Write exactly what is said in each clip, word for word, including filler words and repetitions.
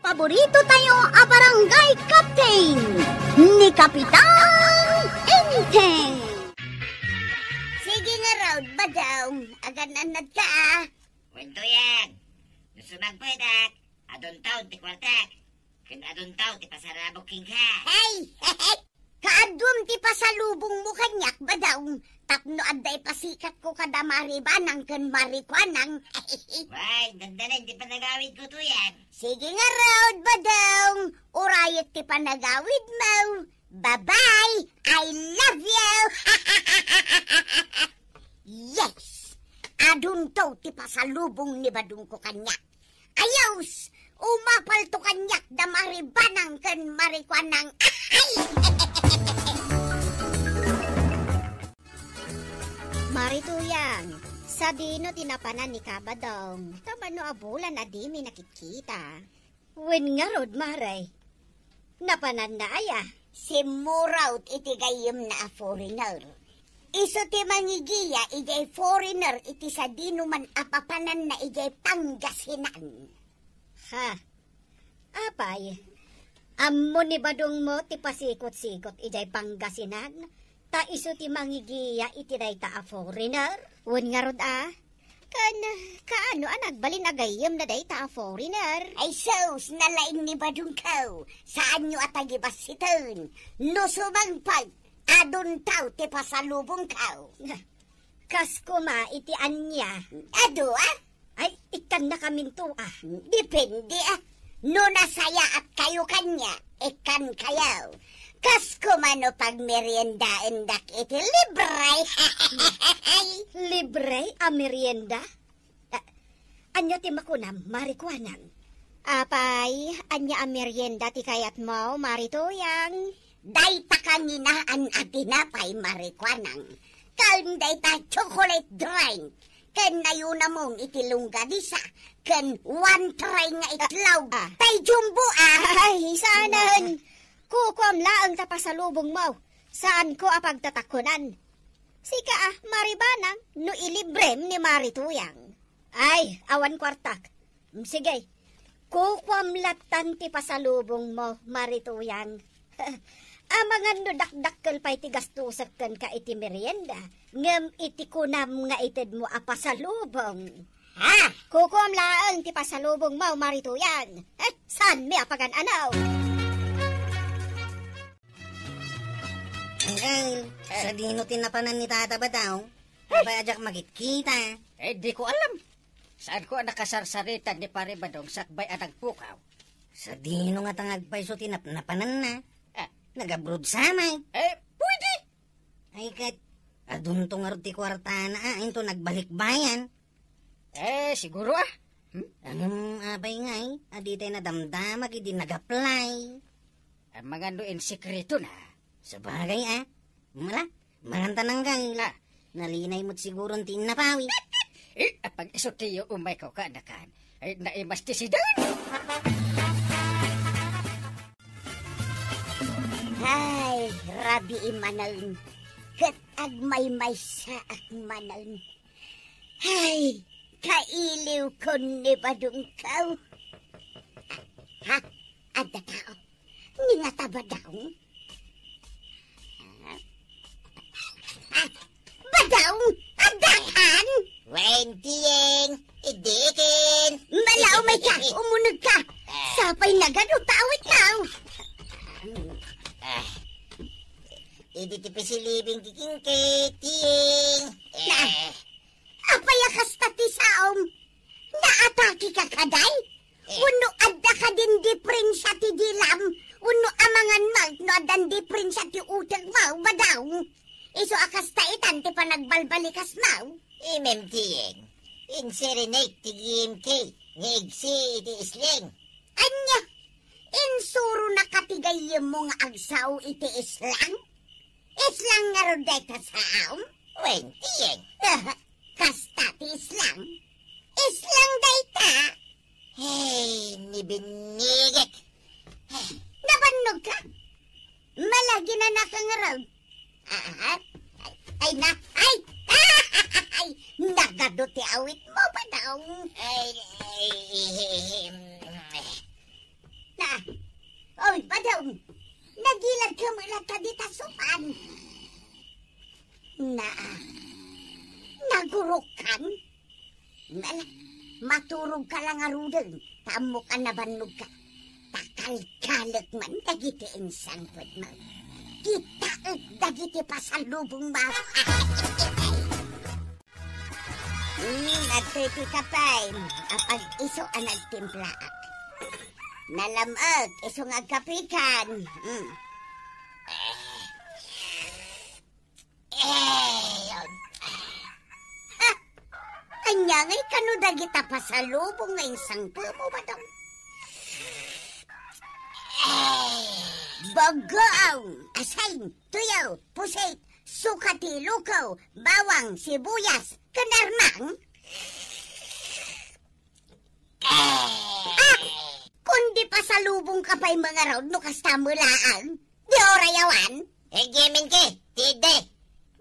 Paborito tayo a barangay captain, ni Kapitan Enteng. Sige ngarud, Badong, agan-annadka, a. Wen, Tuyang, no sumagpuedak, aduntaw ti kuartak, ken aduntaw ti pasarabok kenka. Ay! Kaadum ti pasalubongmo kaniak, Badong, tapno adda ipasikatko kada Mari Banang ken Mari Kuanang. Wen, dandanen ti panagawidko, Tuyang. Sige ngarud, Badong, urayek ti panagawidmo. Bye-bye! I love you! Yes! Adunto ti pasalubong ni Badongko kaniak. Ayos! Umapalto kaniak da Mari Banang ken Mari Kuanang. Ay! Mari Tuyang, sadino ti napanan ni Kabadong? Tapno a bulan a dimi nakitkita. Wen ngarud, Mare. Napananna aya? Simmurot iti gayyemna a foreigner. Isu ti mangigiya idiay foreigner iti sadinoman a papananna idiay Pangasinan. Ha? Apay, ammo ni Badongmo ti pasikot-sikot idiay Pangasinan? Ta isu ti mangigiya iti dayta a foreigner? Wen ngarud a? Ken kaano a nagbalin a gayyemna dayta a foreigner? Ay sus, nalaing ni Badongko. Saanyo a tagibassiten. No sumangpet, aduntaw ti pasalubongko. Kas koma iti ania? Adu, a? Ay, ikkannakaminto, a. Depende, a. No nasayaatkayo kaniak, ikkankayo. Kas koma no pagmeriendaendak iti libre. Libre a merienda? A-, ania ti makunam, Mari Kuanang? Apay, ania a merienda ti kayatmo, Mari Tuyang? Dayta kanginaan a tinapay, Mari Kuanang. Ken dayta chocolate drink. Ken nayunamon iti longganisa, ken one tray nga itlog. Ah. Tay jumbo, a. Ay, saanen. Kukuam laeng ta pasalubongmo. Saanko a pagtatakunan. Sika, a, Mari Banang, no ilibrem ni Mari Tuyang. Ay, awan kuartak. Mm, sige. Kukuam lattan ti pasalubongmo, Mari Tuyang. Amangan no dakdakkel pay ti gastosek kenka iti merienda, ngem iti kunam nga itedmo a pasalubong. Ha? Kukuam laeng ti pasalubongmo, Mari Tuyang. Eh, saanmi a pagan-anaw? Angkel, eh, sadino ti napanan ni Tata Badong? Apay a diak makitkita? Eh, diko alam. Saanko a nakasarsaritan ni Pare Badong sakbay a nagpukaw? Sadino ngata nga agpayso ti napnapananna? Ah. Nag-abroad sa may. Eh, pwede! Ay, ket, adunto ngarud ti kuartana, a, into nagbalikbayan. Eh, siguro, a. Hmm? Ngem, apay ngay, a ditay nadamdamag idi nag-apply? Amangan no insekreto na. Sabagay, a. Mala, mangan ta nanggal. Ah. Nalinay met siguron ti innapawi. Eh, apag isu ti umayko kaanakan. Ay, naimas ti sidan. Ay, rabii manen. Ket agmaymaysaak manen. Ay, kailiwkon ni Badongko. Ha? Adda tao? Ni ngata Badong? Ah, Badong, addakan? Wen, Tiyeng, idikin. Mala, umayka, umunegka. Sapay nagadu ta awit tao. Ah, idi ti pisilibing kikingke, Tiyeng. Na, eh, apay a kasta ti saom? Naatakeka kadi? Eh. Wenno adda kadin diprensia ti dilam? Wenno amangan met no addan diprensia ti utekmo, Badong? Isu a kasta itan ti panagbalbalikasmo? Imem, Tiyeng. Inserenade ti game key nga igsi iti isleng. Ania? Insurona ka ti gayyemmo nga agsao iti islang? Islang ngarud dayta saom? Wen, Tiyeng. Kasta ti islang? Islang dayta? Hey, ni binnigek. Nabannogka? Malagina na ka ngarud. Ah, ay, ay na, ay! Ay! Nagadu ti awitmo, Badong. Ay, ay, eh, eh, eh, Dong, nagiladka met latta dita sopan. Na, nagurokkan? Ala, maturogka la ngaruden, ta ammok a nabannogka. Ta kalkalek man dagiti insangpetmo. Kitaek dagiti pasalubongmo. Hmm, adtoy ti kape. Apag-isu a nagtimplaak. Nalam-ek, isu nga agkapekan. Hmm. Eh, ha? Ania ngay kano dagita pasalubong nga insangpetmo, Badong? Eh, bagaw, asin, tuyo, pusit, suka ti luko, bawang, sibuyas, ken armang? Ah! Kundi pasalubongka pay mangarud no kasta met laeng. Di uray awan? Eh, gemen ke, ti idde.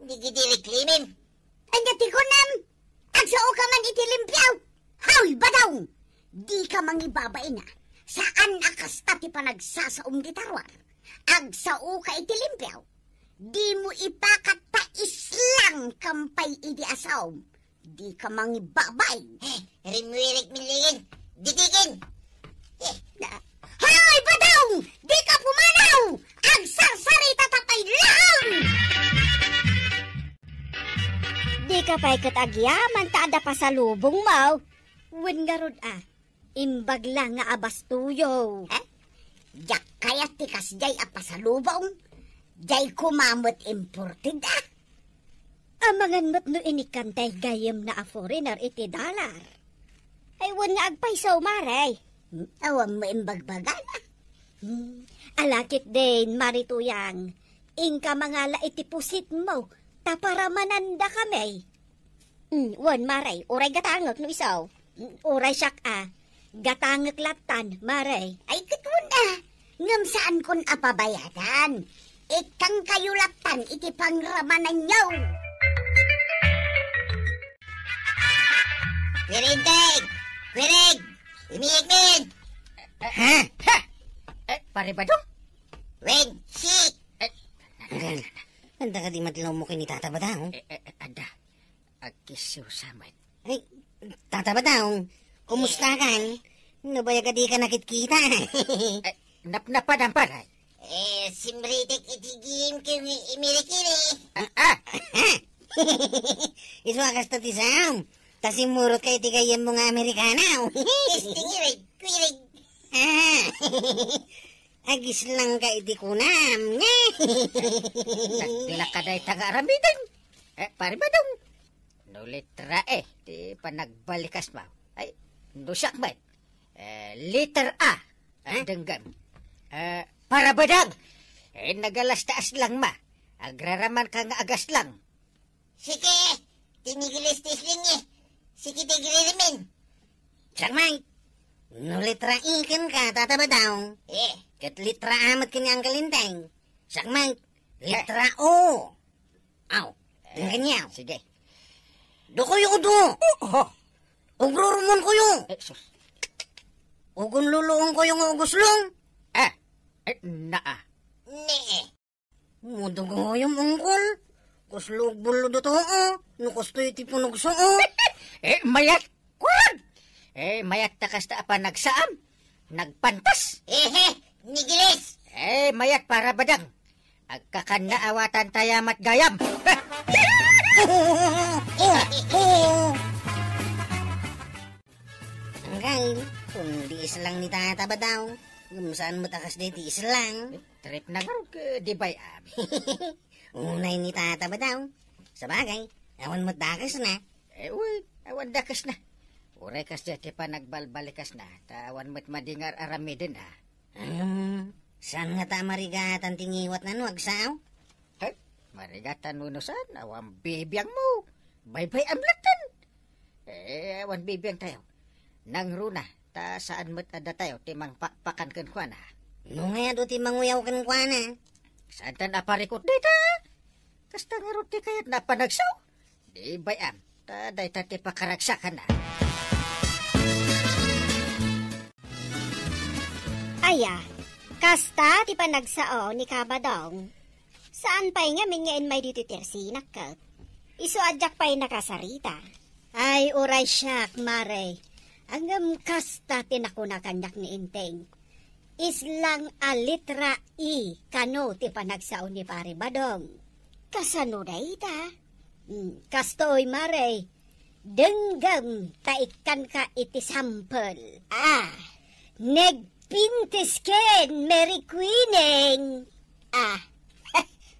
Di gidi reklimim. Ania ti kunam? Agsaoka man iti limpio. Haw, Badong! Dika mangibabain a. Saan a kasta ti panagsasaom dita ruar. Agsaoka iti limpio. Dimo ipakat ta islangkam pay idi asaom. Dika mangibabain. Eh, rimmuirik min lingin. Ditikin. Eh, na, Hoy, Badong! Dika pumanaw! Agsarsarita ta pay laeng! Dika pay ket agyaman ta adda pasalubongmo. Wen ngarud a, imbag la nga abastuyo. Eh? Diak kayat ti kasdiay a pasalubong. Diay koma met imported a. Amangan met no inikkantay gayyemna a foreigner iti dollar. Ay, wen nga agpayso, Mare. Hmm, awan mo imbagbagana. Hmm, ala ketdin, Mare Tuyang. Inka mangala iti pusitmo, ta paramanandakami. Hmm, wen, Mare, uray gatangek no isu. Hmm, uray siak a. Gatangek lattan, Mare. Ay, ket wen a. Ngem saankon a pabayadan. Ikkangkayo lattan iti pangramananyo. Kwirig! Kwirig! Imiyik min! Ha? Ha? Eh, Pare Badong? Wen, sik! Eh, Anggal, anda ka di madlaw mo kini Tata Badong? Eh, eh, eh, ada. Agkisiw sa met. Ay, Tata Badong, kumusta kan? Nabayag a di ka nakitkita. Eh, napnapadan, Pare. Eh, simritek iti game ken imirikiri. Ah, ah. Isu a kasta ti Sam. Ta simmurot ka iti gayyemmo nga Amerikano. Testing irig, kwirig. Ah. Agislang ka iti kunam. Naglaka dayta nga aramiden. Eh, Pare Badong. No letra E ti panagbalikasmo. Ay, no siak met. Eh, letter A. Eh? Denggem. Eh, Pare Badong. Eh, nagalas ta aslangma. Agraraman ka nga agaslang. Siki, ti Nigilis ti isling, eh. Siki ti agririmen. Siak met. No letra E kenka, Tata Badong. Eh. Ket letra A met ken ni Uncle Enteng. Siak met. Eh. Letra O. Aw, eh, tingnan niya. Sige. Dukoy udo. Oh, oh. Ugrurumon koyo. Eh, sus. Ugon luluong koyo nga uguslong. Eh, eh, naa. Ne. Mudugoyom, ungkol. Kuslo ugbullo duto, oh. No kustoy ti punogso, oh. Eh, mayat. Kuan! Eh, mayat ta kasta a panagsaam. Nagpantas. Ehe, Nigilis. Eh, mayat Pare Badong. Agkakanna awatan tayamat gayam. Anggal, kundi islang ni Tata Badong. Ngem saan met a kasdi ti islang. Trip na garog, eh, di bay-am. Unay ni Tata Badong. Sabagay, awan met dakes na. Eh, wen, awan dakes na. Uray kasdiay ti panagbalbalikas na, ta awan met madi nga ar-aramiden, a. Hmm, saan ngata a marigatan ti ngiwatna no agsao? He, marigatan wenno saan, awan bibiangmo. Baybay-am lattan. Eh, awan bibiang tayo. Nangruna, ta saan met a datayo ti mangpakpakan kenkuana. No ngay adu ti manguyaw kenkuana? Saantan a parikut dita? Kasta ngarud ti kayatna a panagsao? Di bay-am, ta dayta ti pakaragsakanna. Aya, Kasta ti panagsao ni Ka Badong. Saan pay ngamin nga immay ditoy tersinak ket. Isu a diak pay nakasarita. Ay, uray siak, Mare. Ngem kasta ti nakuna kaniak ni Enteng. Islang a litra E kano ti panagsao ni Pare Badong. Kasano dayta? Hmm, kastoy, Mare. Denggem ta ikkanka iti sampel. Ah, nagpintisken, Mary Queening. Ah,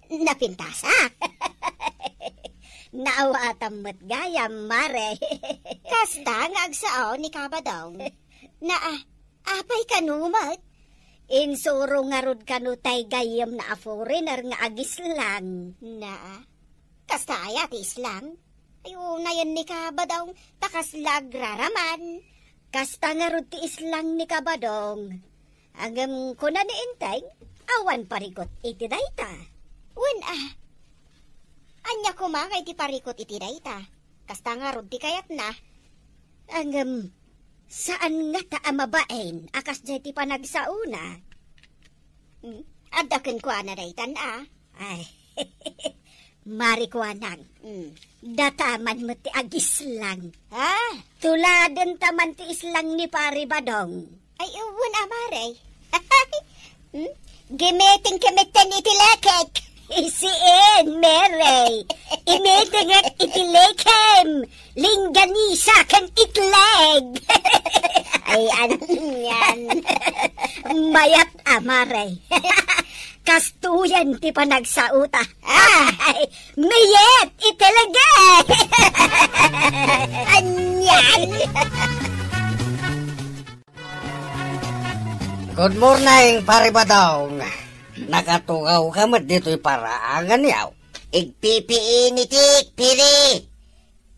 napintasak. Naawatam met gayam, Mare. Kasta nga agsao ni Ka Badong. Na, ah, apay kano met? Insuro ngarud kano tay gayyemna a foreigner nga agislang. Na, kasta aya ti islang? Ay, unayen ni Ka Badong, ta kasla agraraman. Kasta ngarud ti islang ni Ka Badong. Ngem kuna ni Enteng, awan parikut iti dayta. Wen, ah. Ania koma nga iti parikut iti dayta? Kasta ngarud ti kayatna. Ngem, saan ngata a mabain a kasdiay ti panagsaona? Hmm? Adda kenkuana daytan, a? Ay, Mare Kuanang. Hmm. Data man met ti agislang. Ah? Tuladenta man ti islang ni Pare Badong. Ay, wen a, Mare. Hmm? Gimiting kami ten iti lekek. Saan, Mare? Imitingek iti lekem. Lingganisa ken itleg. Ay, anian. Mayat a, Mare. Kastoyen ti panagsaota. Ah! Ay, mayat iti lege. Anian. Good morning, Pare Badong. Nakatugawka met ditoy paraangan, yaw. Igpipiinitik, Piri.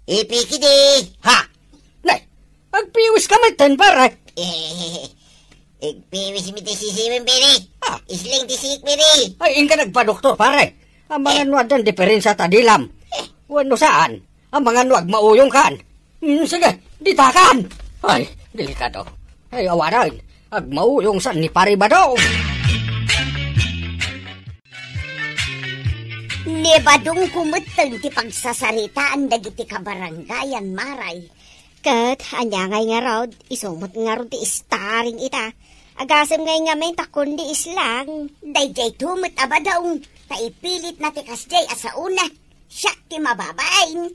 Ipikidi. Ha? Nay, agpiwiska met ten, pare. Eh, igpiwis mi ti sisiwim, Piri. Ah. Isling ti siik, Piri. Ay, inka nagpadoktor, pare. Amangan no addan diferensa ta dilam. Eh. Wenno saan? Amangan no agmauyongkan. Hmm, sige, ditakan. Ay, delikado. Ay, awanan. Agmauyongsan ni Pare Badong. Ni Badong kumetten ti pagsasaritaan dagiti kabarangayan, Mare. Ket ania ngay ngarud, isu met ngarud ti starring ita. Agasem ngay ngamin ta kundi islang. Daydiay to met a Badong, ta ipilitna ti kasdiay a saona. Siak ti mababain.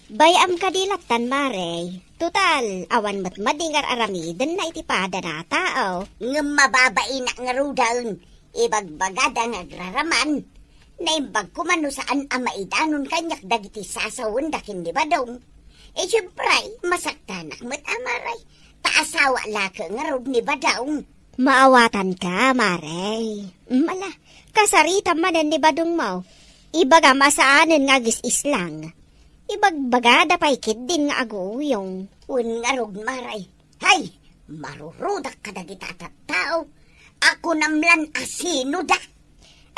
Bay-am kadi lattan, Mare. Total, awan met madi nga ar-aramidenna iti padana a tao. Ngem mababainak ngaruden, ibagbagada nga agraraman. Naimbag koma no saan a maidanon kaniak dagiti sasawenda ken ni Badong. E, siempre, masaktanak met a, Mare. Ta asawa la ket ngarud ni Badong. Maawatanka, Mare. Mm, ala, kasaritam manen ni Badongmo. Ibagam a saanen nga agis-islang. Ibagbagada pay ketdin nga aguyong. Wen ngarud, Mare. Hay, marurudak kadagita a tattao. A kunam lan a sinoda.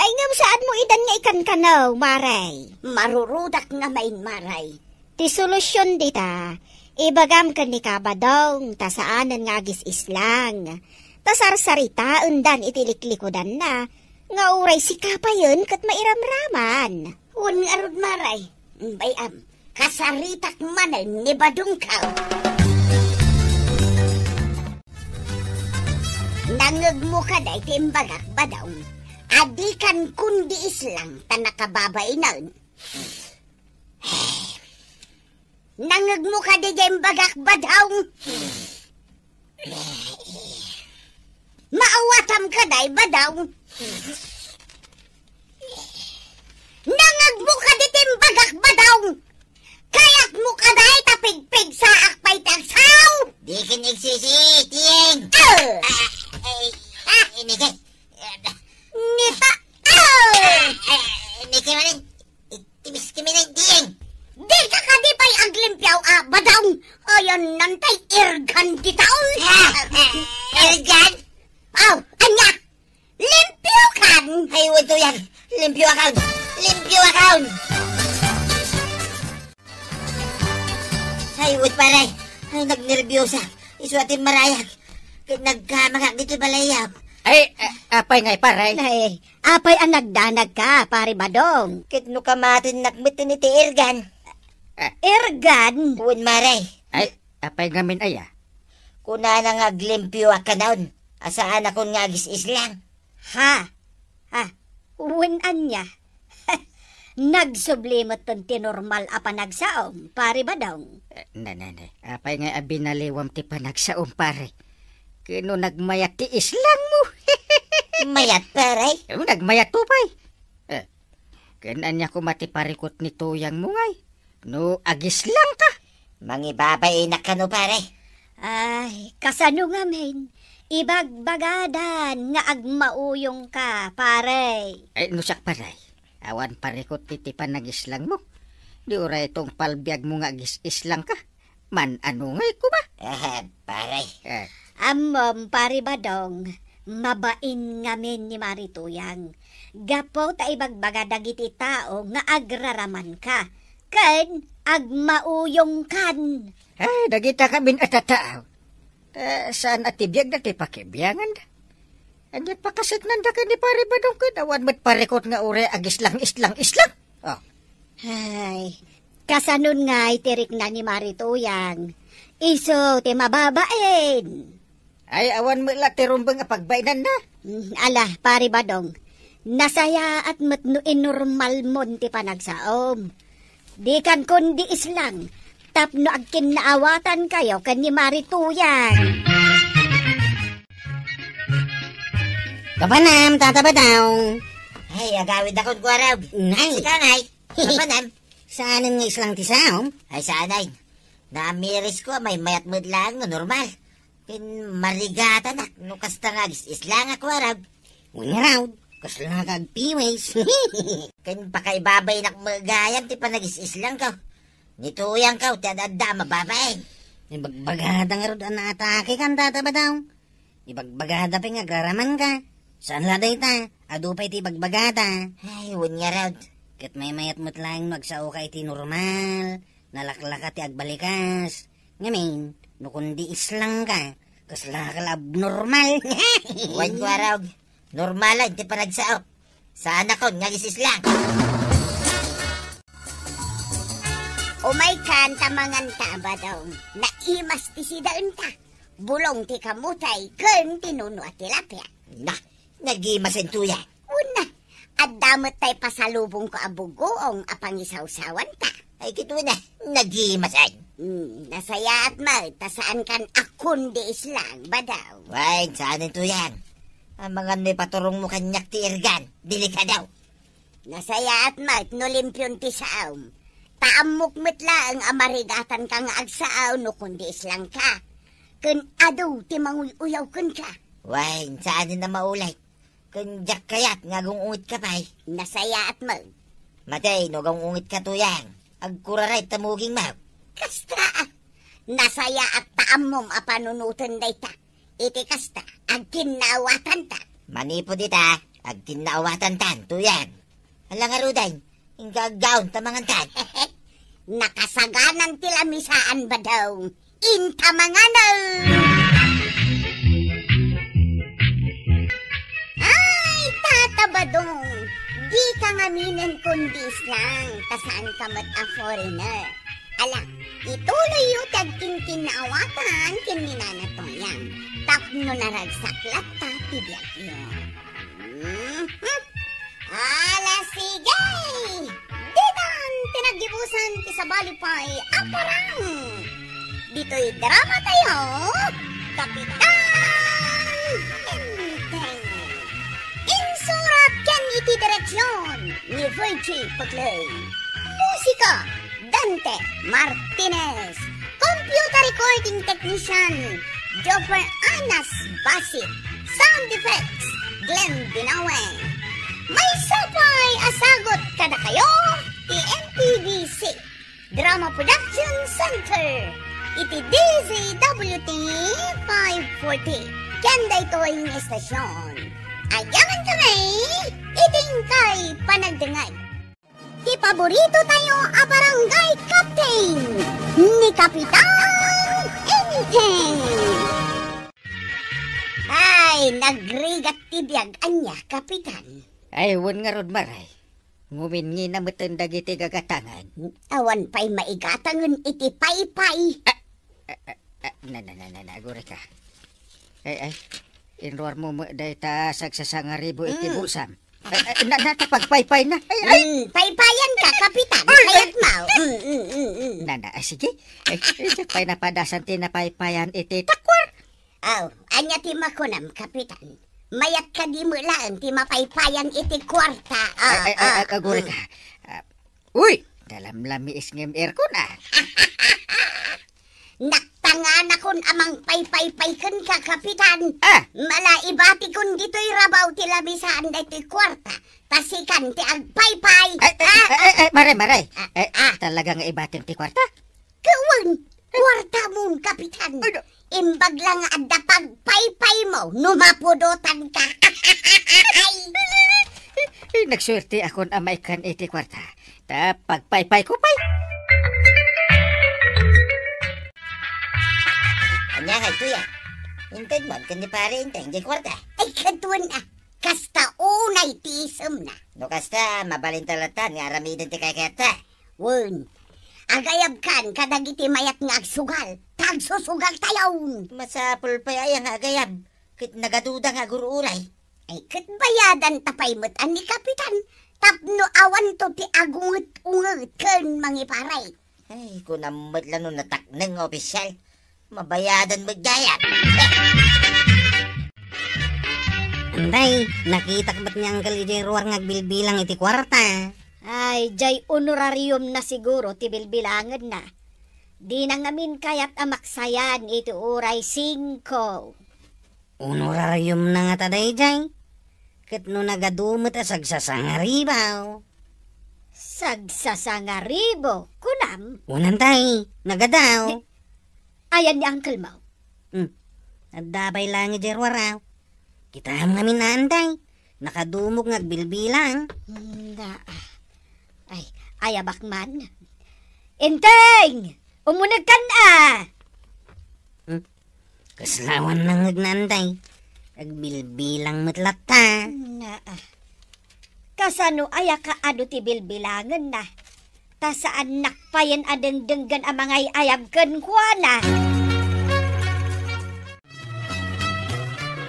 Ay, ngem saanmo idan nga ikankanaw, Mare? Marurudak ngamin, Mare. Ti solusion dita, ibagam ken ni Ka Badong, ta saanen nga agis-islang. Ta sarsaritaendan iti liklikudanna, nga uray sika payen ket mairamraman. Wen ngarud, Mare. Bay-am, kasaritak manen ni Badongko. Nangngegmo kadi ti imbagak, Badong? A dikan kundi islang ta nakababainen. Nangngegmo kadi ti imbagak, Badong? Maawatam kadi, Badong? Nangngegmo kadi ti imbagak, Badong? Kayatmo kadi ta pigpigsaak pay ti agsaw? Diken agsisi, Tieng. Ah! Ah, ay, ah, inike. Nita, ah! Ah, inike manen. Timis kami na, Tieng. Dika kadi pay aglimpio a, Badong? Ayan, nantay irgan ti taon. Ah, ah, irgan? Aw, ania? Limpiokan? Ay, wen to yan. Limpiokan. Limpiokan. Ay, wen, pare. Ay, nagnerbiosa. Isu a ti marayak. Ket nagkamangak ditoy balayyo. Ay, a-, apay ngay, pare? Nay, apay a nagdanagka, Pare Badong? Ket no kamatennak met iti irgan. Ah. Irgan? Wen, mare. Ay, apay ngamin aya? Kunana nga aglimpio a kanon, a saanakon nga agis-islang. Ha? Ha? Wen ania? Nagsubli metten ti normal a panagsaom, Pare Badong. Eh, ne, ne, ne. Apay nga abinaliwam ti panagsaom, pare? Ket no nagmayat ti islangmo. Mayat, pare? Eh, nagmayat to, pay. Eh, ken ania koma ti parikut ni tuyangmo ngay? No agislangka? Mangibabainak kano, pare? Ay, kasano ngamin? Ibagbagadan nga agmauyongka, pare. Ay, no siak, pare. Awan parikut iti panagislangmo. Di uray tungpal biagmo nga agis-islangka. Man-ano ngay koma? Eh, pare. Eh. Ammom, Pare Badong, mabain ngamin ni Mari Tuyang. Gapu ta ibagbaga dagiti tao nga agraramanka, ken agmauyongkan. Ay, dagita ngamin a tattao. Eh, saan a ti biagda ti pakibianganda. Ania pakasitnanda ken ni Pare Badong ket awan met parikut nga uray agislang-islang-islang. Oh. Ay, kasanon ngay ti rikna ni Mari Tuyang? Isu ti mababain. Ay, awan met la ti rumbeng a pagbainanna. Mm, ala, Pare Badong, nasayaat met no inormalmon ti panagsaom. Dikan kundi islang, tapno agkinnaawatankayo ken ni Mari Tuyang. Kapanam, Tata Badong. Ay, agawidakon, Kuarog. Nay. Sika ngay. Kapanam. Saanen nga islang ti saom? Ay, saanen. Namirisko, maymayat met laeng no normal. Ken marigatanak no kasta nga agis-islangak, Kuarog. Wen ngarud, kasla ka agpiwis. Ken pakaibabainak met gayam ti panagis-islangko. Ni tuyangko ti ad-adda a mababain. Ibagbagada ngarud a naatakekan, Tata Badong. Ibagbagada pay nga agraramanka. Saan la dayta? Adu pay ti ibagbagada. Ay, wen ngarud. Ket maymayat met laeng no agsaoka iti normal. Nalaklaka ti agbalikas. Ngamin, no kundi islangka, kaslaka la abnormal. Wen, Kuarog. Normal ti panagsaok. Saanakon nga agis-islang. Umaykan ta manganta, Badong. Naimas ti sidaenta. Bulong ti kamutay ken ti nuno a tilapia. Na, nagimasen tuya. Una, adda met tay pasalubongko a bugoong a pangisawsawanta. Ay, kito na, nagimasen. Hmm, nasayaat met ta saankan a kundi islang, Badong. Wen, saanen tuyang. Amangan no ipaturongmo kaniak ti irgan, delikado. Nasayaat met no limpion ti saom. Ta ammok met laeng a marigatanka nga agsao no kundi islangka. Ken adu ti manguy-uyaw kenka. Wen, saanen a maulit. Ken diak kayat nga agung-ungetka pay. Nasayaat met. Matay no agung-ungetka tuyang. Agkuraray ta mugingmo. Kasta. Nasayaat ta ammom a panunoten dayta. Iti kasta, agkinnaawatanta. Manipud ita, agkinnaawatantan, tuyang. Ala ngaruden, inka aggaon ta mangantan. Nakasaganan ti lamisaan, Badong. Inta manganen! Ay, Tata Badong, dika ngaminen kundi islang, ta saanka met a foreigner. Ala, ituloyyo ti agkinkinnaawatan ken ni Nana Toyang tapno naragsak latta ti biagyo. Mhm. Ala, sige! Ditan ti naggibusan ti sabali pay a parang. Ditoy drama tayo, Kapitan Enteng. Insurat ken iti direksyon ni Virgie Putley. Musika, Dante Martinez. Computer recording technician, Joffer Anas Basit. Sound effects, Glenn Binawe. Maysa pay a sagut kadakayo ti M P B C Drama Production Center iti D Z W T five forty. Ken daytoy nga estasyon, agyaman kami iti inkay panagdengngeg. Ti paborito tayo a barangay captain ni Kapitan Enteng. Ay, nagrigat ti biag ania, Kapitan. Ay, wen ngarud, Mare. Nguminngina metten dagiti gagatangen. Awan pay maigatangen iti paypay. Ah, ah, ah, ah, na, na, na, na, na, agurayka. Ay, ay, inruarmo met dayta sagsasangaribo iti Mm. bulsam. Ay, ay, na, na, ta pagpaypay na. Ay, ay. Mm, paypayan ka, Kapitan. Ay, ay. Kayat mo. Mm, mm, mm, mm. Na, na, ah, sige. Ay, ay, diak pay napadasan ti napaypayan iti takwar. Aw, ania ti makunam, Kapitan? Mayat kadi met laeng ti mapaypayan iti kuarta. Ah, Ay, ay, ay, ah, agurayka. Mm. Ah, uy, nalamlamiis ngem aircon, ah. Naktanganakon a mangpaypaypay kenka, Kapitan. Ah. Mala ibatikon ditoy rabaw ti lamisaan daytoy kuarta. Ta sikan ti agpaypay. Ay, ay, Ah, ay, ay, ay, Mare, Mare. Ah, Eh, ah. talaga nga ibatim ti kuarta? Kawan, kuartamon, Kapitan. Ano? Imbag la nga adda pagpaypaymo no mapudotanka. Ay. Eh, nagsuerteakon a maikkan iti kuarta. Ta pagpaypayko pay. Ania nga ituya? Inted mo ken ni pare Enteng diay kuarta. Ay, kaduan a. Kasta unay ti isemna. No kasta, mabalinta latta nga aramiden ti kaykayatta. Wen, agayabkan kadagiti mayat nga agsugal, ta agsusugaltayon. Masapul pay aya nga agayab, ket nagaduda nga agur-uray. Ay, ket bayadanta pay met a ni Kapitan, tapno awanto ti agunget-unget ken mangiparay. Ay, kunam met la no natakneng nga opisial. Mabayadan met gayam. Anday, nakitak met ni Uncle idiay ruar nga agbilbilang iti kuarta. Ay, diay honorariumna siguro ti bilbilangenna. Dina ngamin kayat a maksayan iti uray singko. Honorariumna ngata daydiay. Ket no nagadu met a sagsasangaribo. Sagsasangaribo, kunam? Wen anday, nagadu. Di, ayan ni uncle mo? Hmm. Adda pay laeng idiay ruar. Kitaem ngamin anday. Nakadumog nga agbilbilang. Na. Ay, ayabak man. Enteng! Umunegkan a! Hmm? Kasla awan nangngegna anday. Agbilbilang met latta. Na, ah. Kasano aya kaadu ti bilbilangenna? Ta saannak payen a dengdenggen a mangay-ayab kenkuana.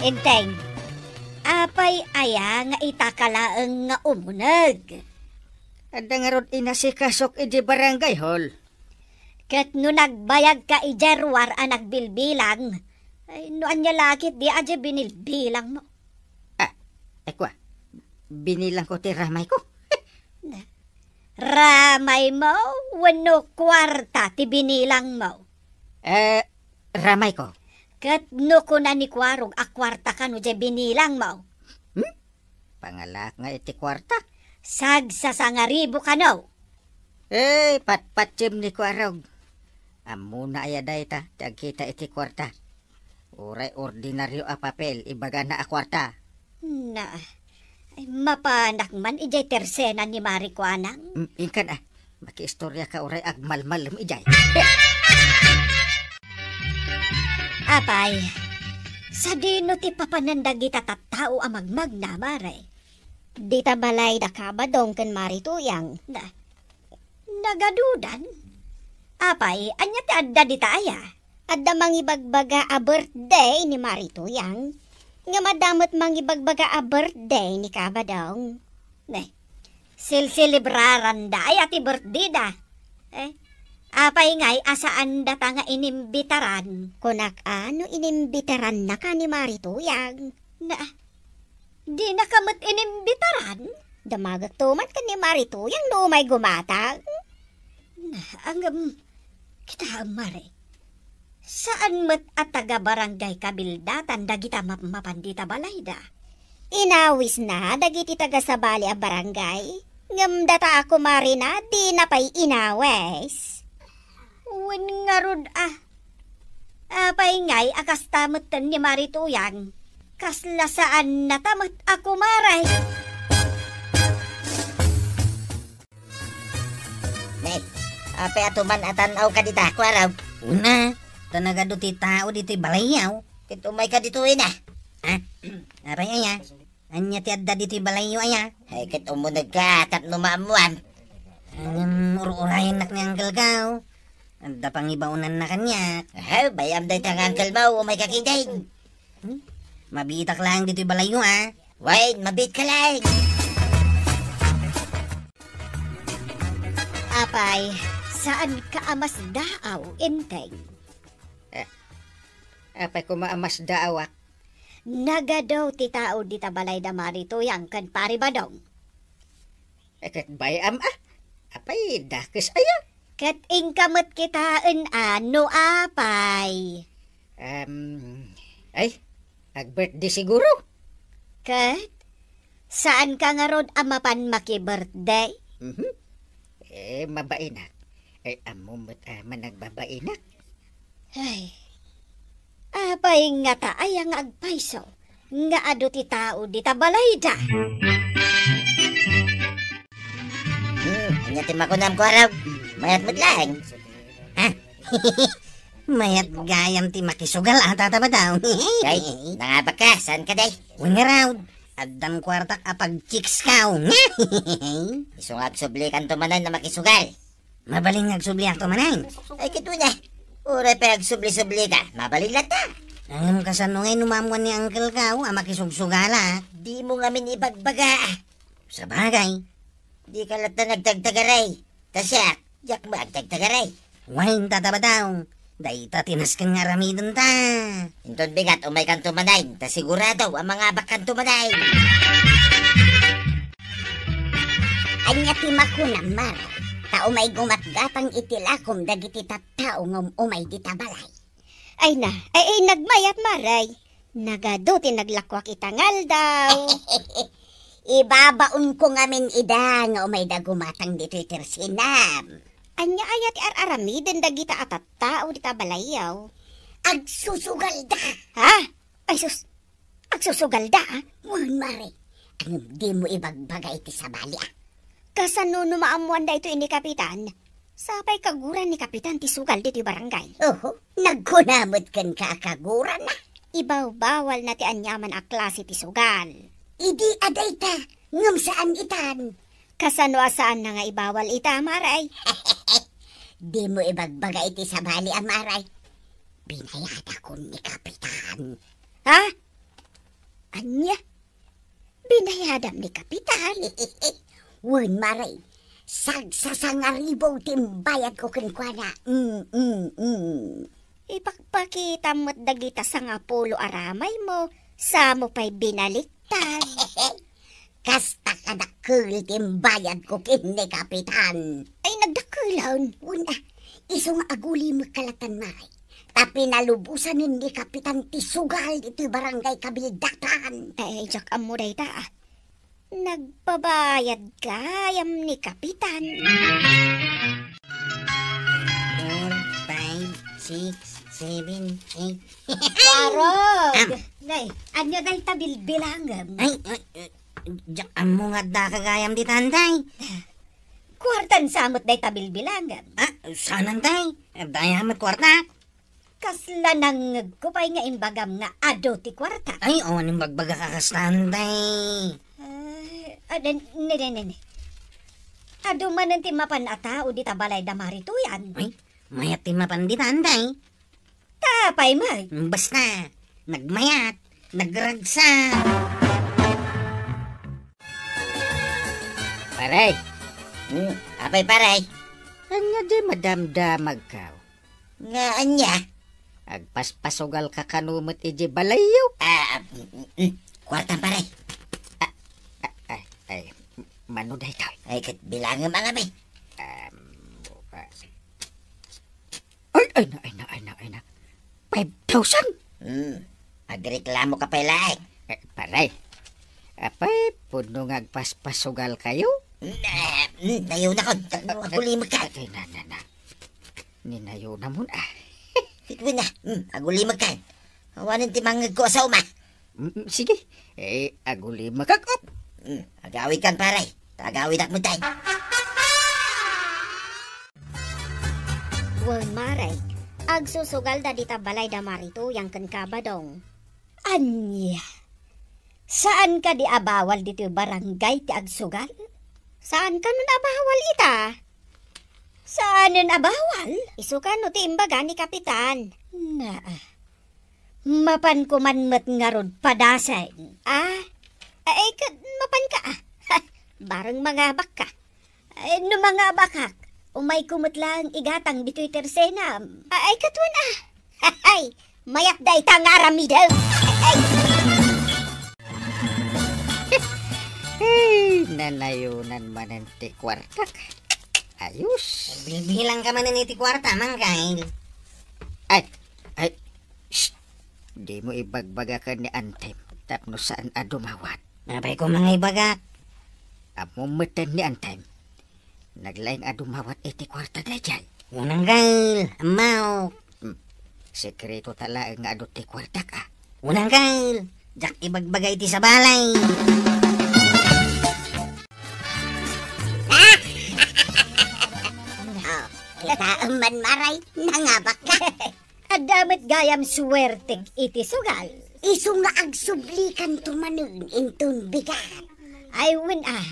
Enteng, apay aya nga itaka laeng nga umuneg? Adda ngarud inasikasok iti barangay hall. Ket no nagbayagka idiay ruar a nagbilbilang, ay, no ania la ketdi a diay binilbilangmo? Ah, ay kua, binilangko ti ramayko. Na, ramaymo wenno kuarta ti binilangmo? Eh, ramayko. Ket no kuna ni Kuarog a kuarta kano diay binilangmo? Hmm? Pangalaak nga iti kuarta. Sagsasangaribo kano. Eh, patpatiem ni Kuarog. Ammona aya dayta ti agkita iti kuarta? Uray ordinario a papel, ibagana a kuarta. Na, ay, mapanak man idiay tersena ni Mari Kuanang. Mm, inkan, ah. Makiistoriaka uray agmalmalem idiay. Apay, sadino ti papanan dagita tattao a magmagna, Mare? Dita balay da Kabadong ken Mari Tuyang. Na, nagadudan? Apay, ania ti adda dita aya? Adda mangibagbaga a birthday ni Mari Tuyang. Ngem adda met mangibagbaga a birthday ni Kabadong. Ne, silselebraranda aya ti birthday da? Eh, apay ngay a saandata nga inimbitaran? Kunak a no inimbitarannaka ni Mari Tuyang. Na, dinaka met inimbitaran? Damagek tuman ken ni Mari Tuyang no umay gumatang. Na, ngem, kitaem, Mare. Saan met a taga-barangay kabildatan dagita mapmapan dita balayda. Inawisna dagiti taga-sabali a barangay, ngem data a kumarina dina pay inawis. Wen ngarud a. Apay ngay a kasta metten ni Mari Tuyang? Kasla saannata met a kumare. Ne, apay a tuman a tan-awka dita, Kuarog? Una, ta nagadu ti tao ditoy balayyo. Ket umayka ditoy na. Ha? Apay aya? Ania ti adda ditoy balayyo aya? Ay, ket umunegka tapno maammuan. Ngem ur-urayennak ni Uncle Kao. Adda pangibaonanna kaniak. Aha, bay-am dayta nga uncle mo, umayka ketdin. Hmm? Mabiitak laeng ditoy balayyo, a. Wen, mabiitka laeng. Apay, saanka a masdaaw, Enteng? Eh, apay koma a masdaawak? Nagadu ti tao dita balay da Mari Tuyang ken Pari Badong. Eh, ket bay-am a. Apay, dakes aya? Ket inka met kitaen a no apay. Em, ay, ag-birthday siguro. Ket saanka ngarud a mapan maki-birthday? Mhm. Eh, mabainak. Eh, ammo met a managbabainak. Ay, apay ngata aya nga agpayso nga adu ti tao dita balayda? Hmm, ania ti makunam, Kuarog? Mayat met laeng. Ha? Mayat gayam ti makisugal a, Tata Badong. Ay, nangabakka, saanka, day? Wen ngarud, addam kuartak a pagchicks kao. Isu nga agsublikanto manen a makisugal. Mabalin nga agsubliakto manen. Ay, ket wen a. Uray pay agsubli-sublika, mabalin latta. Ngem kasano ngay no maammuan ni Uncle Kao a makisugsugalak? Dimo ngamin ibagbaga. Sabagay. Dika latta nagtagtagaray. Ta siak, diak met agtagtagaray. Wen, Tata Badong. Dayta ti nasken nga aramidenta. Inton bigat, umaykanto manen, ta sigurado a mangabakkanto manen. Ania ti makunam, Mare? Ta umay gumatgatang iti lakom dagiti tattao nga um-umay dita balay. Ay na, ay, ay, nagmayat, Mare. Nagadu ti naglakuak ita nga aldaw. Ibabaonko ngamin ida nga umayda gumatang ditoy tersinam. Ania aya ti ar-aramiden dagita a tattao dita balayyo? Agsusugalda. Ha? Ay sus, agsusugalda, a? Wen, Mare. Ngem dimo ibagbaga iti sabali, a. Kasano no maammuan daytoy ni Kapitan? Sapay kaguran ni Kapitan ti sugal ditoy barangay. Oho, nagkuna met kenka a kaguran, a. Ibawbawalna ti aniaman a klase ti sugal. Idi a dayta, ngem saan itan. Kasano a saanna nga ibawal ita, Mare? Dimo ibagbaga iti sabali a, Mare. Binayadakon ni Kapitan. Ha? Ania? Binayadam ni Kapitan? Wen, Mare. Sagsasangaribu ti imbayadko kenkuana. Mm, mm, mm. Ipakpakitam met dagita sangapulo a ramaymo, samo pay binaliktad. Kasta kadakkel ti imbayadko ken ni Kapitan. Ay, nagdakkelan. Wen a, isu nga agulimekka latta, Mare. Ta pinalubosanen ni Kapitan ti sugal ditoy barangay Kabildatan. Ay, ay, diak ammo dayta, a. Nagpabayad gayam ni Kapitan. Four, five, six, seven, eight. Kuarog! Am. Nay, ania dayta bilbilangem? Ay, ay, ay, diak ammo nga adda ka gayam ditan, tay. Kuartan sa met dayta bilbilangem? Ah, saan, tay? Adda aya met kuarta? Kasla nangngegko pay nga imbagam nga adu ti kuarta. Ay, awan imbagbagak a kasta, tay. Ay, ah, ne, ne, ne, ne. Adu manen ti mapan a tao dita balay da Mari Tuyang. Ay, mayat ti mapan ditan, tay. Apay met? Basta, nagmayat, nagragsak. Pare. Hmm, apay, pare? Ania di madamdamagkaw? Nga ania? Agpaspasugalka kano met iti balayyo? Ah, mm, mm, mm. Kuartam, pare. Ah, ah, ay, ay, mano daytoy? Ay, ket bilangem a ngamin. Um, ah, Ay, ay na, ay na, ay na, ay na. Five thousand? Hmm. Agreklamo ka pay laeng. Eh, pare. Apay, pudno nga agpaspasugalkayo? Hmm, eh, hmm, nayunakon. Agulimekka. Ay, na, na, na. Ninayunamon, a. Ket wen a. Hmm, agulimekka. Awanen ti mangngegko a saoma. Mm, mm, sige. Eh, agulimekak, op. Mm, agawidkan, pare. Agawidak met, tay. Wen, Mare, agsusugalda dita balay da Mari Tuyang ken Kabadong. Ania? Saan kadi a bawal ditoy barangay ti agsugal? Saan kano a bawal ita? Saanen a bawal? Isu kano ti imbaga ni Kapitan. Naa. Mapan ko man met ngarud padasen. Ah? Ay, ket mapan ka, ah. Bareng mangabak ka. Ay, no mangabakak, umayko met laeng igatang ditoy tersenam. Ay, katuan, ah. Ay, mayat dayta nga aramidem. Ay. Ay, nanayonan manen ti kuartak. Ayos. Bilbilang ka manen iti kuarta, Mangkay. Ay, ay, shh. Dimo ibagbaga ken ni Antem tapno saan a dumawat. Apay ko mangibagak? Ammom metten ni Antem. Naglaing a dumawat iti kuarta daydiay. Unang gail, ammaok. Hmm. Sekreto ta laeng nga adu ti kuartak, ah. Unang gail, diak ibagbaga iti sabali. Oh, kitaem man, Maray, nangabak ka. Adda met gayam suertek iti sugal. Isu nga agsublikanto manen inton bigat. Ay, wen a.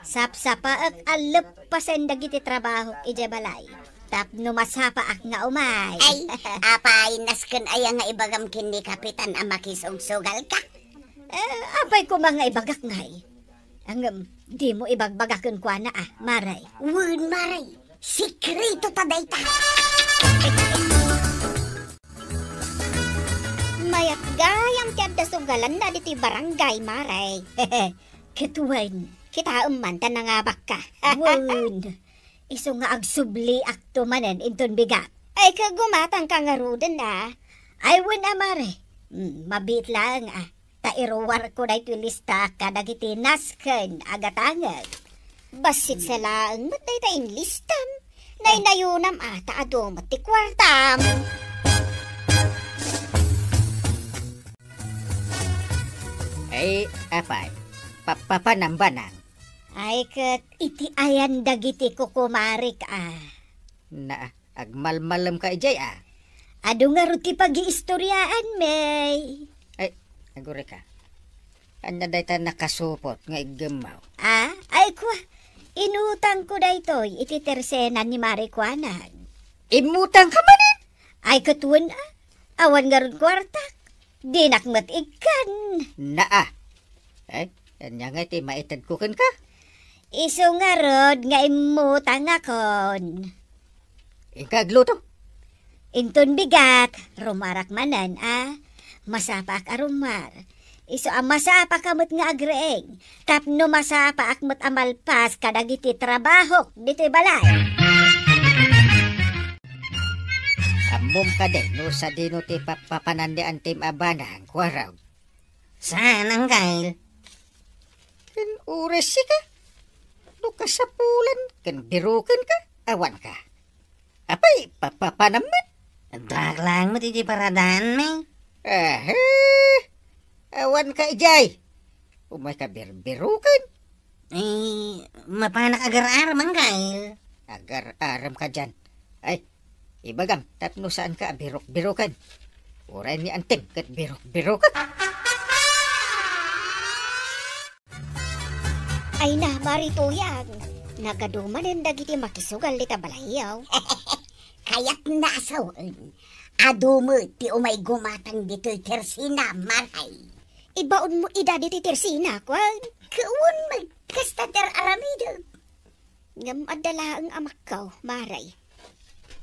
Sapsapaek a leppasen dagiti trabahok idiay balay. Tapno masapaak nga umay. Ay, apay, nasken aya nga ibagam ken ni Kapitan a makisugsugal ka? Eh, apay koma nga ibagak ngay? Ngem, dimo ibagbaga kenkuana, a, Maray. Wen, Maray. Sekreto ta dayta. Mayat gayam ti adda sugalanna ditoy barangay, Maray. Ket wen. Kitaem man ta nangabak ka. Wen. Isu nga agsubliakto manen inton bigat. Ay, ket gumatang ka ngaruden, a. Ay, wen a, Maray. Mm, mabiit laeng, a. Ta iruarko daytoy lista kadagiti nasken a gatangek. Bassit sa laeng met dayta inlistam. Naynayonam a ta adu met ti kuartam. Ay, apay, papapanam banang? Ay, ket iti ayan dagiti kukumarik, a. Na, Agmalmalem ka idiay, a? Adu ngarud ti pagiistoriaan, May. Ay, agurayka. Ania dayta nakasupot nga iggemmaw? A? Ay, kua, inutangko daytoy iti tersenan ni Maray Kuanag. Immutang ka manen? Ay, ket wen, a. Awan ngarud kuartak. Dinak met ikkan. Naa. Ay, ania ngay ti maitedko kenka? Isu ngarud nga immutangakon. Inka agluto. Inton bigat, rumarak manen, a. Masapaak a rumar. Isu a masapaka met nga agreeng. Tapno masapaak met a malpas kadagiti trabahok ditoy balay. Ammom kadi no sadino ti papapanan ni Antim a banang, Kuarog? Saan, Angkel? Ken uray sika? No kasapulan, ken biroken ka, awan ka. Apay, papapanam met? Addak laeng met iti paradaan, May. Ahe! Awan ka idiay. Umay ka birbiroken. Eh, mapanak agar-arem, Angkel. Agar-arem ka diyan. Ay, ibagam, tapno saan ka a birok-biroken. Uray ni Antim ket birok-biroken. Ay na, Mari Tuyang, nagadu manen dagiti makisugal dita balayyo. Kayatna a sawen, adu met ti umay gumatang ditoy tersina, Maray. Ibaonmo ida ditoy tersina, kuan? Kuan met, kasta ti ar-aramidek. Ngem adda laeng a makkaw, Maray.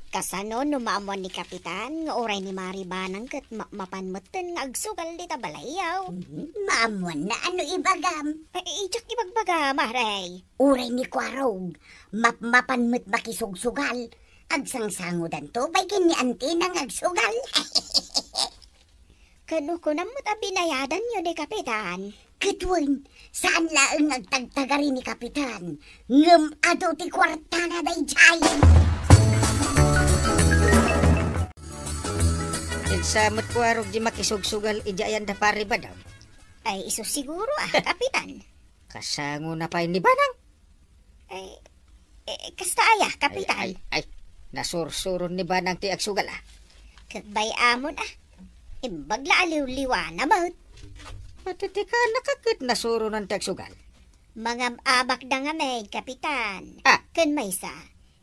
Kasano no maammuan ni Kapitan nga uray ni Mari Banang ket ma-, mapan metten nga agsugal dita balayyo? Mhm, maammuanna a no ibagam. Ay, idiak ibagbaga, Maray. Uray ni Kuarog, mapmapan met makisugsugal. Agsangsangodanto pay ken ni Antina nga agsugal. Ken kunam met a binayadanyo ni Kapitan? Ket wen, saan laeng nga agtagtagari ni Kapitan, ngem adu ti kuartana daydiay. Kinsa met Kuarog di makisugsugal idiay ayan da Pari Badam? Ay, isu siguro, a, Kapitan. Kasangona pay ni Banang? Ay, eh, kasta aya, Kapitan? Ay, ay, ay, nasursuron ni Banang ti agsugal, a. Ket bay-amon, a. Imbag la a liwliwana met. Ti, ti kaannak ket nasuronan ti agsugal. Mangab-abakda ngamin, Kapitan. Ah. Ken maysa,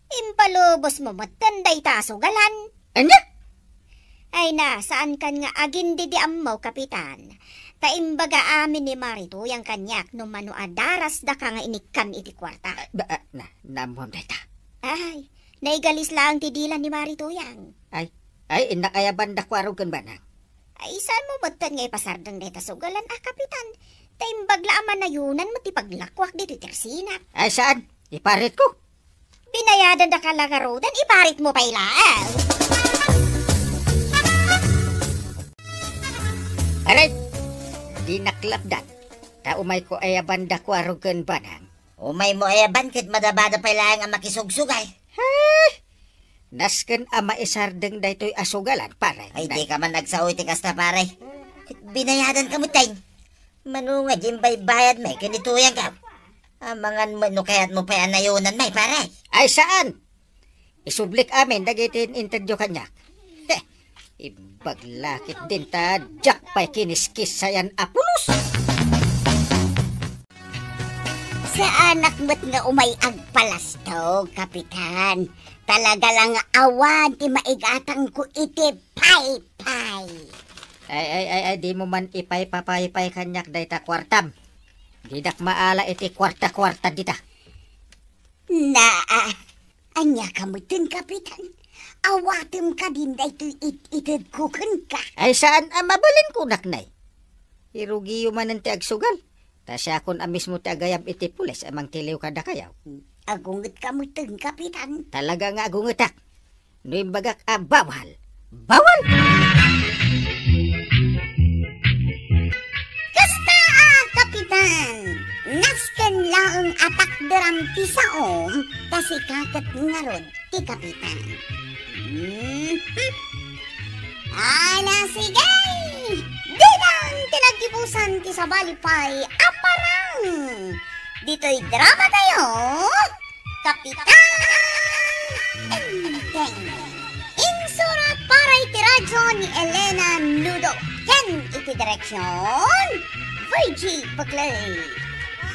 impalubosmo metten dayta a sugalan. Ania? Ay na, saankan nga agindidi ammo, Kapitan. Ta imbaga amin ni Mari Tuyang kaniak no mano a darasdaka nga inikkam iti kuarta. Ah, ba, ah, na, naammoam dayta. Ay, naigalis laeng ti dila ni Mari Tuyang. Ay, ay, innak aya banda kuarog ken banang. Ay, saanmo metten nga ipasardeng dayta sugalan a, Kapitan? Ta imbag la a manayonan met ti paglakuak ditoy tersinak. Ay, saan? Iparitko. Binayadandaka la ngaruden, iparitmo pay laeng. Aray, dinak lapdan. Ta umayko aya banda kuarog ken banang. Umaymo aya ban ket madabada pay laeng a makisugsugal. He! Nasken a maisardeng daytoy a sugalan, pare. Ay, dika man agsao iti kasta, pare. Ket binayadanka met, tay. Mano nga imbaybayadmi ken ni Tuyang, kaw? Amangan met no kayatmo pay a nayonan, may, pare. Ay, saan? Isublik amin dagiti in-intedyo kaniak. Heh, imbag la ketdin ta diak pay kiniskis sayan a pulos. Saanak met nga umay agpalastog, Kapitan. Talaga la nga awan ti maigatangko iti paypay. Ay, ay, ay, ay, dimo man ipaypapaypay kaniak dayta kuartam. Didak maala iti kuarta-kuarta dita. Naa, ania ka metten, Kapitan? Awatem kadin daytoy it-itedko kenka. Ay, saan a mabalin kunak, nay. Irugiyo manen ti agsugal. Ta siakon a mismo ti agayab iti pulis a mangtiliw kadakayo. Agungetka metten, Kapitan. Talaga nga agungetak. No imbagak a bawal, bawal! Kasta a, Kapitan, nasken laeng a takderam ti saom, ta sika ket ngarud ti Kapitan. Mhm. Ala, sige! Didaan ti naggibusan ti sabali pay a parang ditoy drama tayo, Kapitan Enteng. Insurat para iti radyo ni Elena Nudo ken iti direksyon, Virgie Paclay.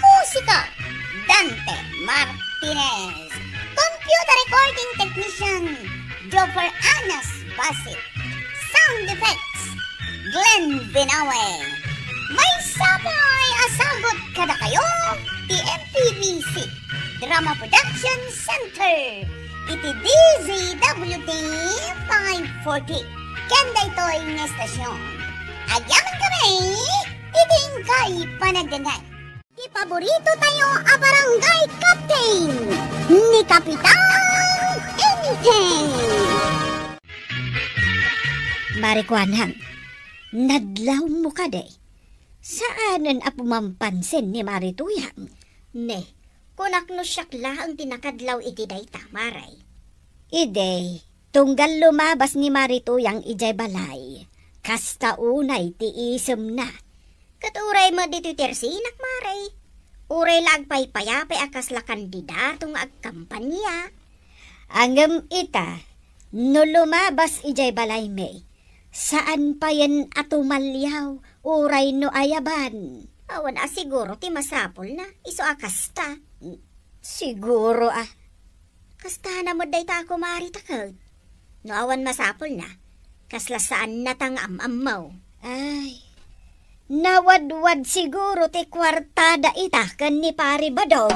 Musika, Dante Martinez. Computer recording technician, Joffer Anas Basit. Sound effects, Glenn Binawe. Maysa pay a sagut kadakayo ti M P B C Drama Production Center iti D Z W T five forty. Ken daytoy nga estasyon, agyamankami iti inkay panagdengngeg. Ti paborito tayo a barangay captain, ni Kapitan Enteng. Mari Kuanang, nadlawmo kadi? Saanen a pumampansin ni Mari Tuyang. Ne, kunak no siak laeng ti nakadlaw iti dayta, Mari. Idi, tunggal lumabas ni Mari Tuyang idiay balay, kasta unay ti isemna. Ket uray met ditoy tersinak, Mari. Uray la agpaypayapay a kasla kandidato nga agkampanya. Ngem ita, no lumabas idiay balaymi, saan payen a tumaliaw uray no ayaban. Awan a siguro ti masapulna, isu a kasta. Siguro a. Kastana met dayta a kumari ta ket. No awan masapulna, kasla saannata nga am-ammo. Ay, nawadwad siguro ti kuartada ita ken ni Pari Badong.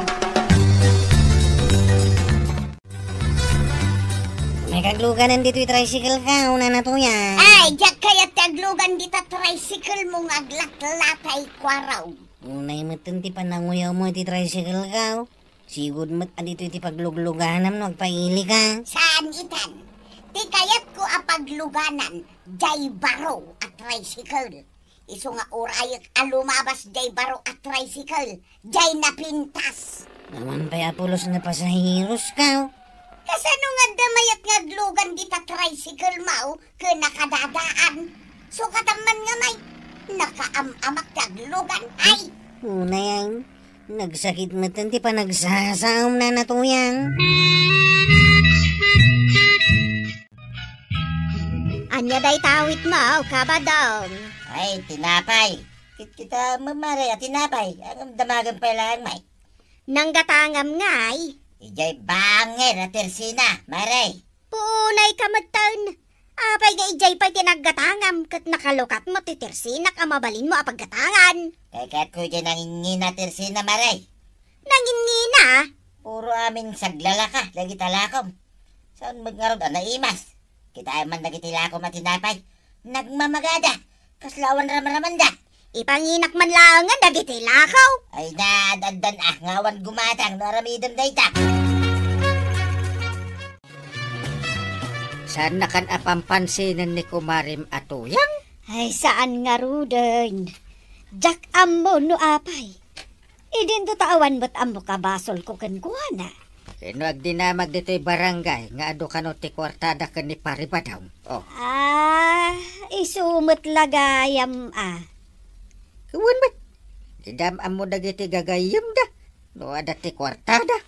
May kagluganan ditoy tricycle ka, una na to yan. Ay, diak kayat ti aglugan dita tricycle mo nga aglatlatay kuaraw. Unay met ti pananguyawmo iti tricycle ka, oh. Sigud met a ditoy ti paglugluganam no agpaili ka. Saan itan? Ti kayatko a pagluganan, jay baro a tricycle. Isu nga urayek a lumabas jay baro a tricycle, jay napintas. Awan pay a pulos nga pasaheros ka. Kasano nga adda mayat nga aglugan dita tricycle mo ken nakadadaan? Sukatan man nga may nakaam-amak ti aglugan, ay! Unay, ay. Nagsakit met ti panagsasaom na natuyang. Ania dayta awitmo, Kabadong? Ay, tinapay. Kit-, kita, ma-, Mare, a tinapay. Ang damagan pay laeng, Mike. Nanggatangam ngay. Idiay bangir a Tersina, Mare. Puunay ka metten. Apay nga idiay pay ti naggatangam ket nakalukat mo ti Tersinak a mabalinmo a paggatangan? Kayatko idiay nangingina a Tersina, Mare. Nangingina? Puro amin saglalaka dagita lakom. Saan met ngarud a naimas? Kitaem man dagiti lakom a tinapay. Nagmamagada. Kasla awan ramramanda. Ipanginak man laengen dagiti lakaw. Ay, naad-addan a nga awan gumatang no aramidem dayta. Saannakan a pampansinen ni kumarem a Tuyang? Ay, saan ngaruden. Diak ammo no apay. Idinto ta awan met ammok a basolko kenkuana. Wenno agdinamag ditoy barangay nga adu kano ti kuartada ken ni Pari Badong? Oh. Ah, isu met la gayam a. Wen met. Dida ammo dagiti gagayyemda. No adda ti kuartada.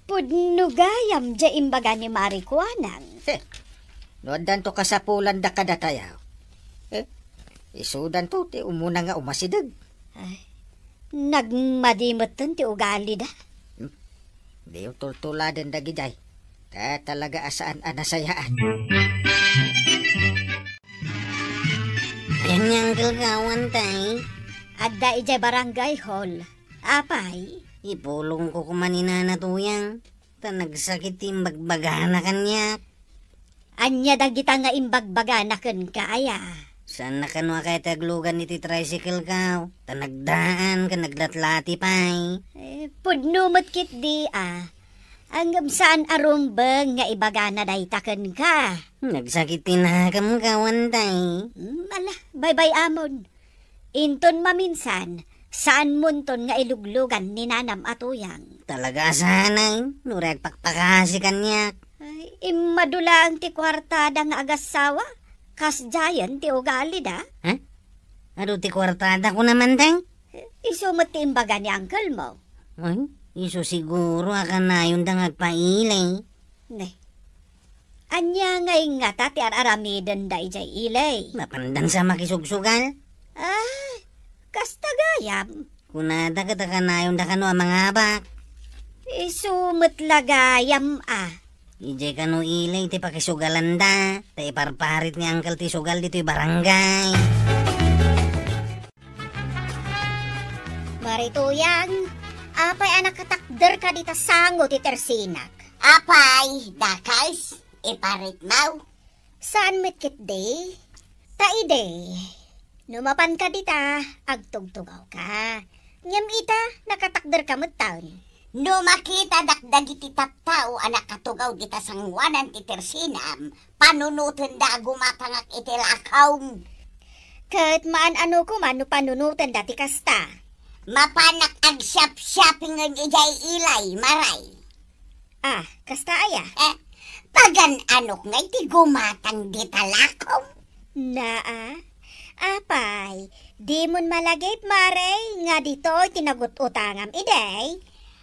Pudno gayam diay imbaga ni Mari Kuanang. Heh. No addanto kasapulanda kadatayo. Eh, isudanto ti umuna nga umasideg. Ay, nagmadi metten ti ugalida. Hmm. Diyo tultuladen dagidiay. Ta talaga a saan a nasayaan. Ania, Uncle Kawan, tay? Adda idiay barangay hall. Apay? Ipulongko koma ni Nana Tuyang. Ta nagsakit ti imbagbagana kaniak. Ania dagita nga imbagbagana kenka, aya? Saanna kano a kayat ti aglugan iti tricycle-ko, ta nagdaan ken naglatlati pay. Eh, pudno met ketdi a. Ngem saan a rumbeng nga ibagana dayta kenka. Nagsakit ti nakemko, tay. Hmm, ala, baybay-amon. Inton maminsan, saanmonton nga iluglugan ni nanam a Tuyang. Talaga a saan, no uray agpakpakasi kaniak. Ay, immadu laeng ti kuartada nga agassawa. Kasdiayen ti ugalida. Ha? Adu ti kuartada, kuna man, tay? Isu met ti imbaga ni uncle mo. Ay, isu siguro a kanayonda nga agpailay. Ne. Ania ngay ngata ti ar-aramidenda idiay ili? Mapandan sa makisugsugal? Ah, kasta gayam. Kunada ket a kanayonda kano a mangabak. Isu met la gayam a. Idiay kano ili ti pakisugalanda, ta iparparit ni Uncle ti sugal ditoy barangay. Mari Tuyang, apay a nakatakderka dita sango ti tersinak? Apay, dakes, iparitmo. Saan met ketdi? Ta idi, no mapanka dita, agtugtugawka. Ngem ita, nakatakderka metten. No makitadak dagiti tattao a nakatugaw dita sangoanan ti tersinam, panunotenda a gumatangak iti lakaw. Ket maan-ano koma no panunotenda ti kasta? Mapanak agsiapsiapingen idiay ili, Mare. Ah, kasta aya? Eh, pagan-anok ngay ti gumatang dita lakaw? Naa, apay, dimon malagip, Mare, nga ditoy ti nagut-utangam idi?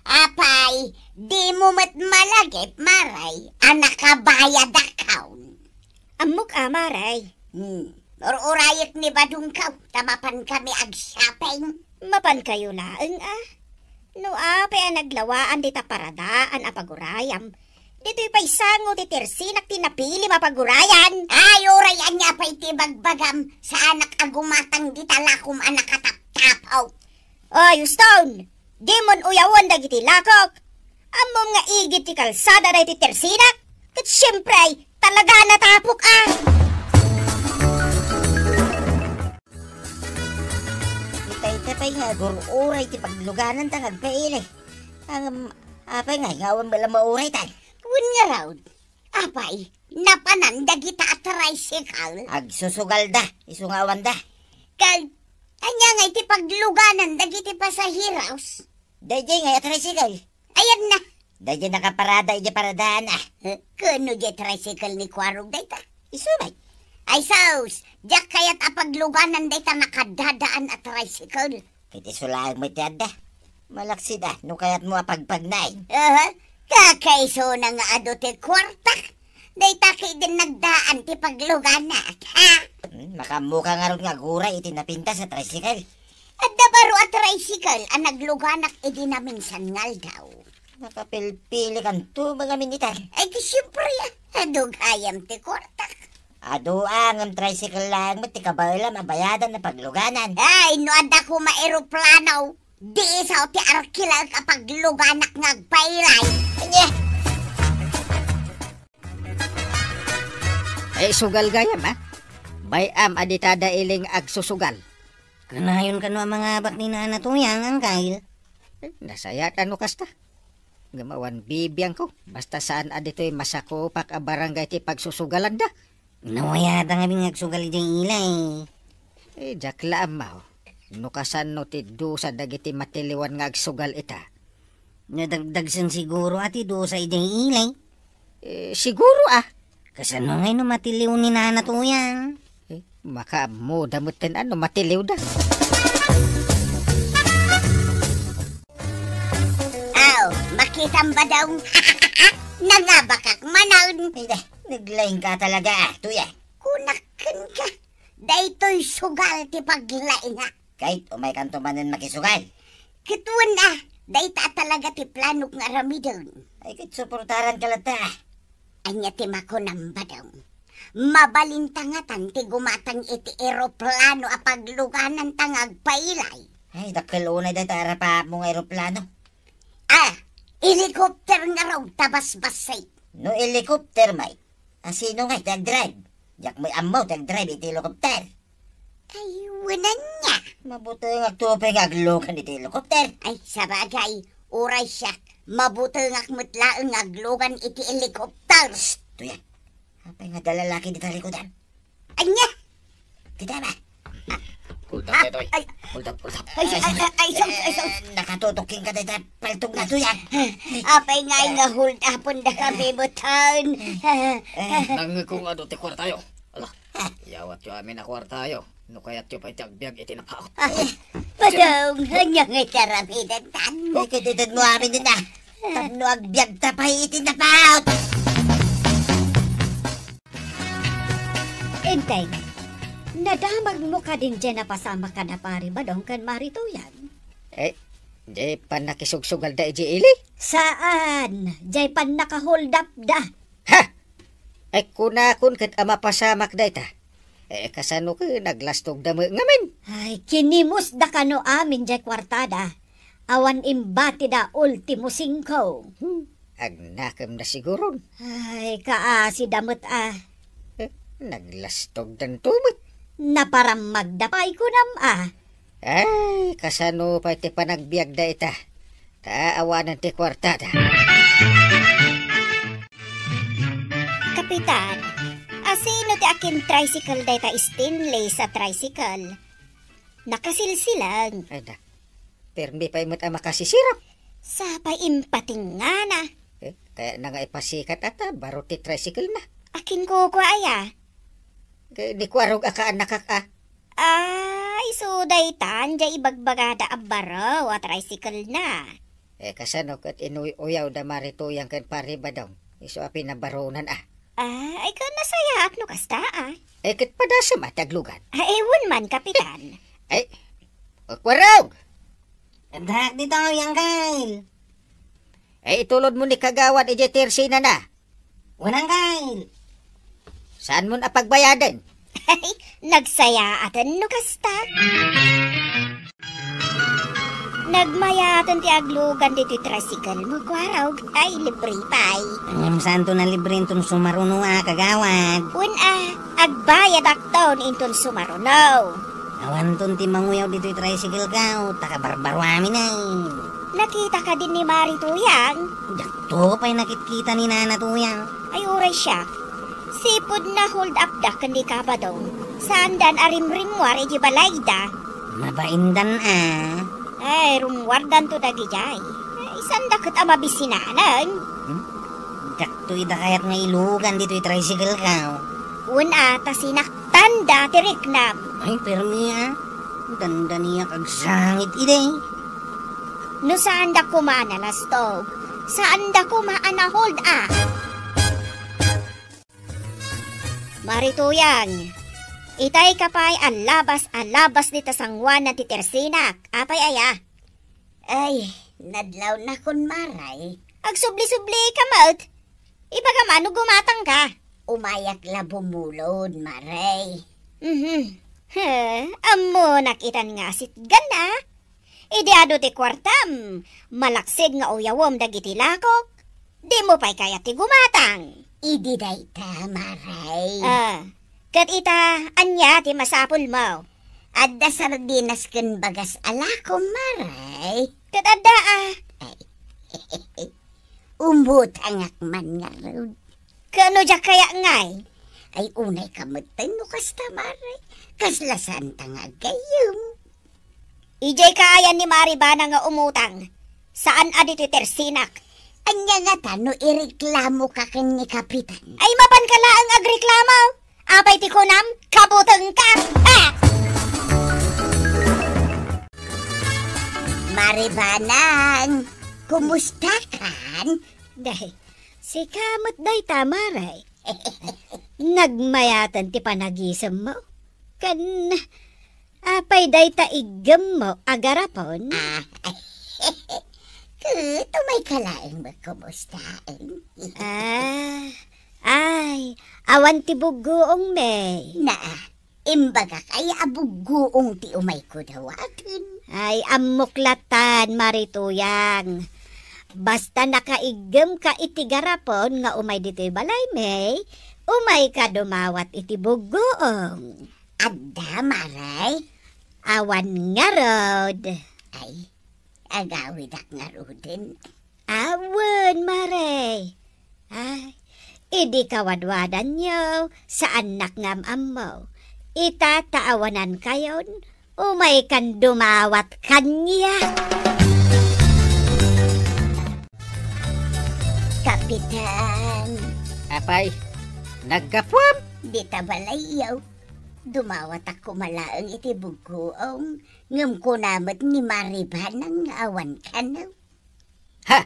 Apay, dimo met malagip, Mare, a nakabayadakon. Ammok a, Mare. Hmm. Ur-urayek ni Badongko, ta mapankami ag-shopping. Mapankayo laeng a. No apay a naglawaan dita paradaan a pagurayam, ditoy pay sango ti tersinak ti napilim a pagurayan. Ay, uray ania pay ti bagbagam, saanak a gumatang dita lakom a nakataptapaw. Oy, Uston! Dimon uyawen dagiti lakok! Ammom nga igid ti kalsada daytoy tersinak? Ket siempre, talaga natapok a! Itay-itay pay nga agur-uray ti paglugananta nga agpaili. Ang apay nga, nga awan bala mauray tay. Wen ngarud, apay, napanan dagita a tricycle? Agsusugalda, isu nga awanda. Kag, ania nga iti pagluganan dagiti pasaheros? Daydiay nga a tricycle. Ayan na. Daydiay nakaparada iti paradaan a. Eh, kano diay tricycle ni Kuarog dayta? Isu met. Ay sus, diak kayat a pagluganan dayta nakadadaan a tricycle. Ket isu laeng met ti adda. Malaksid a, no kayatmo a pagpagnaen. Aha, kakaisuna nga adu ti kuarta. Dayta ketdin nagdaan ti pagluganak, ha? Hmm, makaammoka ngarud nga aguray iti napintas a tricycle. Adda baro a tricycle a nagluganak idi naminsan nga aldaw. Makapilpilikanto, mga miniter. Ay, di siyempre, ah. Adu gayam ti kuartak. Adu, ah, ngem tricycle laeng met ti kabaelam a bayadan a pagluganan. Ay, no adda koma eroplano, di isu ti arkilaek a pagluganak nga agpailay. Ania? Ay, sugal gayam, ah. Bay-am a dita da iling agsusugal. Kanayon kano a mangabak ni Nana Tuyang, Angkay? Eh, nasayaat no kasta. Ngem awan bibiangko, basta saan a ditoy masakupak a barangay ti pagsusugalanda. Nawayata ngamin nga agsugal idiay ilay. Eh, diak la ammo. No kasano ti dusa dagiti matiliwan nga agsugal ita? Nadagdagsen siguro a ti dusa idiay ilay. Eh, siguro, ah. Kasano ngay no matiliw ni Nana Tuyang? Eh, makaammoda metten a no matiliwda. Aw, makitam, Badong? Nangabakak manen. Ay, da, naglaing ka talaga, ah, Tuyang. Kunak kenka, daytoy sugal ti paglaingak. Ket umaykanto manen makisugal. Ket wen a, dayta a talaga ti planok nga aramiden. Ay, ket suportaranka latta. Ania ti makunam, Badong? Mabalinta ngatan ti gumatang iti eroplano a paglugananta nga agpailay. Ay, dakkel unay dayta a rapaapmo nga eroplano. Ah, helicopter ngarud ta basbassit. No helicopter met, a sino ngay ti agdrive? Diak met ammo ti agdrive iti helicopter. Ay, wen ania? Mabutengakto pay nga aglugan iti helicopter. Ay, sabagay, uray siak, mabutengak met laeng nga aglugan iti helicopter. Shh, Tuyang. Apay nga adda lalaki dita likudan? Ania? Kita ba? Hold up, Toy. Ay. Hold up, hold up. Ay, ay, ay, ay, sus, ay, sus. Eh, nakatutok kenka dayta paltog na, Tuyang. Apay nga, nga hold upon da kami, butan. Eh. Nangngegko nga adu ti kuartayo. Ala, iyawatyo amin a kuartayo. No kayatyo pay ti agbiag iti napaut. Ay, Badong, ania nga iti aramidentan? Ay, kadidenmo amin dita. Tapno agbiagta pay iti napaut. Enteng, nadamagmo kadin diay napasamak kada Pari Badong ken Mari Tuyang? Eh, diay pannakisugsugalda idiay ili? Saan, diay pannakaholdapda. Ha! Ay, kunakon ket a mapasamak dayta. Eh, kasano ket naglastogda met ngamin? Ay, kinimusda kano amin diay kuartada. Awan imbatida ultimo singko. Hmm, agnakemda siguron. Ay, kaasida met a. Eh, naglastogdanto met. Naparammagda pay kunam a. Ay, kasano pay ti panagbiagda ita? Ta awanen ti kuartada. Kapitan, asino ti akin-tricycle dayta stainless a tricycle? Nakasilsilang. Ay na, permi pay met a makasisirap. Sapay impatingngana. Eh, kayatna nga ipasikat a ta baro ti tricycle na. Akin kukua aya? Kay ni kuarog a kaannakak a. Ay, isu daytan, diay ibagbagada a baro a tricycle na. Eh, kasano ket inuy-uyaw da Mari Tuyang ken Pari Badong? Isu a pinabaronan a. Ah, ay, ket nasayaat no kasta a. Eh, ket padasem a ti aglugan. Ay, wen man, Kapitan. Ay, o, kuarog! Addak ditoy, Angkay. Ay, itulodmo ni Kagawad idiay tersinana. Wen, Angkay. Saanmon a pagbayaden? Nagsayaaten no kasta. Nagmayaten ti aglugan ditoy tricycle mo, kuarog. Ay, libre pay. Ngem saanto a libre inton sumaruno a, Kagawad? Wen a, agbayadakton inton sumaruno. Awanton ti manguyaw ditoy tricycle ko, ta kabarbaroamin ay. Nakita kadin ni Mari Tuyang? Diakto pay nakitkita ni Nana Tuyang. Ay, uray siak. Sipud na-hold up da ken ni Kabadong. Saandan a rimrimmuar iti balayda. Mabaindan a. Ay, rummuardanto dagidiay. Ay, saanda ket a mabisinanen. Hmm? Diakto ida kayat nga ilugan ditoy tricycle ko. Wen a, ta sinaktanda ti riknam. Ay, permi a. Dandaniak agsangit idi. No saanda koma a nalastog, saanda koma a na-hold up. Mari Tuyang, itay ka pay a labas a labas dita sangoanan ti tersinak. Apay aya? Ay, nadlawnakon, Mare. Agsubli-subli ka met. Ibagam a no gumatang ka. Umayak la bumulod, Mare. Mhm. He, ammonak itan nga asitgan, a. Idi adu ti kuartam, malaksid nga uyawem dagiti lakok. Dimo pay kayat ti gumatang. Idi dayta, Mare. Ah, ket ita, ania ti masapulmo? Adda sardinas ken bagas a lakom, Mare. Ket adda, a. Ay. Umutangak man ngarud. Ket no diak kaya ngay? Ay, unay ka metten no kasta, Mare. Kasla saanta nga aggayyem. Idiay kaayan ni Mari Banang nga umutang. Saan a ditoy tersinak. Ania ngata no ireklamo ka ken ni Kapitan? Ay, mapan ka laeng agreklamo. Apay ti kunam? Kabuteng ka! Ah! Mari Banang, kumusta kan? Day, sika met dayta, Mare. Nagmayatan ti panagisemmo. Ken, apay dayta iggemmo a garapon? Ah, ket umay ka laeng met kumustaen. Ah, ay, awan ti buggoong, May. Naa, imbagak aya a buggoong ti umayko dawaten? Ay, ammok latan, Mari Tuyang. Basta nakaiggemka iti garapon nga umay ditoy balay, May, umayka dumawat iti buggoong. Adda, Mare? Awan ngarud. Ay, agawidak ngaruden. Awan, Mare. Ay, idi kawadwadanyo, saannak nga am-ammo. Ita ta awanankayon, umaykan dumawat kaniak. Kapitan. Apay, naggapuam? Dita balayyo. Dumawatak koma laeng iti buggoong, ngem kuna met ni Mari Banang nga awan kano. Ha?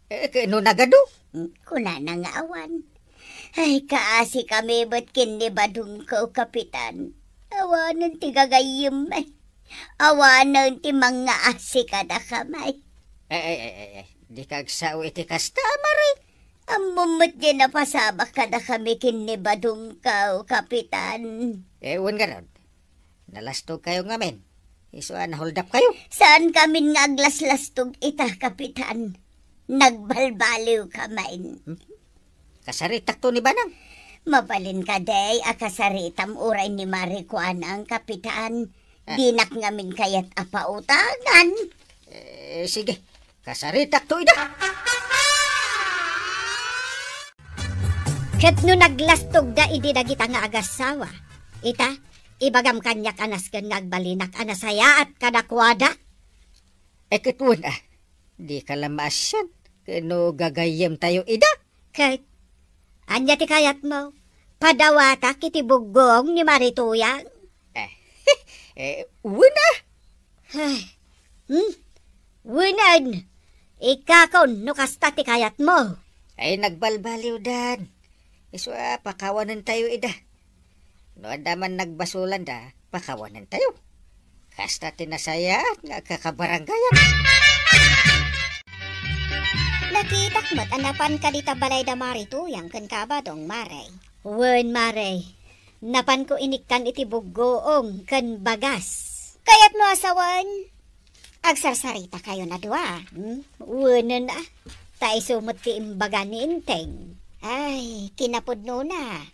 Eh, ket no nagadu? Hmm, kunana nga awan. Ay, kaasikami met ken ni Badongko, Kapitan. Awanen ti gagayyem, ay. Awanen ti mangngaasi kadakami. Ay, ay, ay, ay, ay. Dika agsao iti kasta, Mare. Ammom met diay napasabak kadakami ken ni Badongko, Kapitan. Eh, wen ngarud. Nalastogkayo ngamin. Isu a nahuldapkayo. Saankamin nga aglaslastog ita, Kapitan. Nagbalbaliwkamin. Hmm? Kasaritakto ni Banang. Mabalin kadi a kasaritam uray ni Mari Kuanang, Kapitan. Ah. Dinak ngamin kayat a pautangan. Eh, sige. Kasaritakto ida. Ket no naglastogda idi dagita nga agassawa, ita, ibagam kaniak a nasken nga agbalinak a nasayaat kadakuada. Eh, ket wen a, dika la maasian ket no gagayyemtayo ida. Ket, ania ti kayatmo? Padawatak iti buggoong ni Mari Tuyang? Eh, eh, wen a. Ay, hmm? Wenen, ikkakon no kasta ti kayatmo. Ay, nagbalbaliwdan. Isu a, pakawanentayo ida. No adda man nagbasolanda, pakawanentayo. Kasta ti nasayaat nga agkakabarangayan. Nakitak met a napanka dita balay da Mari Tuyang ken Kabadong, Mare. Wen, Mare. Napanko inikkan iti buggoong ken bagas. Kayatmo a sawen? Agsarsaritakayon a dua, hmm? Wenen a, ta isu met ti imbaga ni Enteng. Ay, kinapudnona.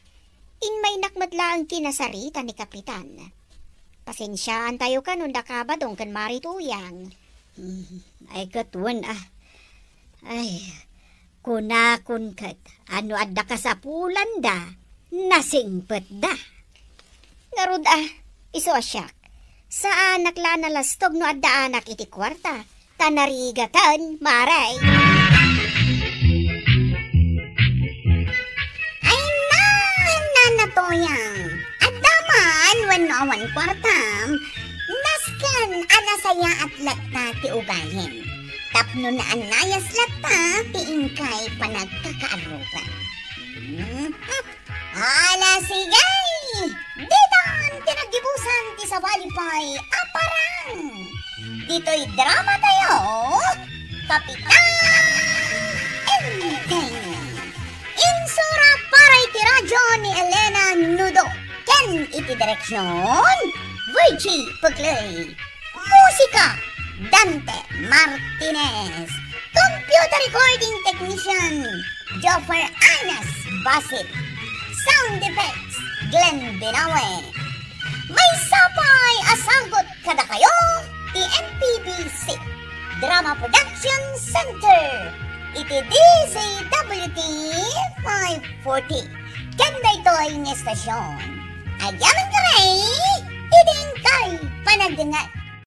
Inmaynak met laeng kinasarita ni Kapitan. Pasensiaantayo kanon da Kabadong ken Mari Tuyang. Hmm, ay ket wen a. Ay, kunakon ket a no adda kasapulanda, nasingpetda. Ngarud a, isu a siak, saanak la a nalastog no addaanak iti kuarta, ta narigaten, Mare. Ay, na, Nana Toyang, adda man wenno awan kuartam, nasken a nasayaat latta ti ugalim. Tapno naannayas latta ti inkay panagkakaarugan. Hmm? Ala, sige! Ditan ti naggibusan ti sabali pay a parang. Ditoy drama tayo, Kapitan Enteng. Insura para iti radyo ni Elena Nudo ken iti direksyon, Virgie Pugley. Musika, Dante Martinez. Computer recording technician, Joffer Anas Basit. Sound effects, Glenn Binawe. Maysa pay a sagut kadakayo ti M P B C Drama Production Center iti D Z W T five forty. Ken daytoy nga estasyon, agyamankami iti inkay panagdengngeg.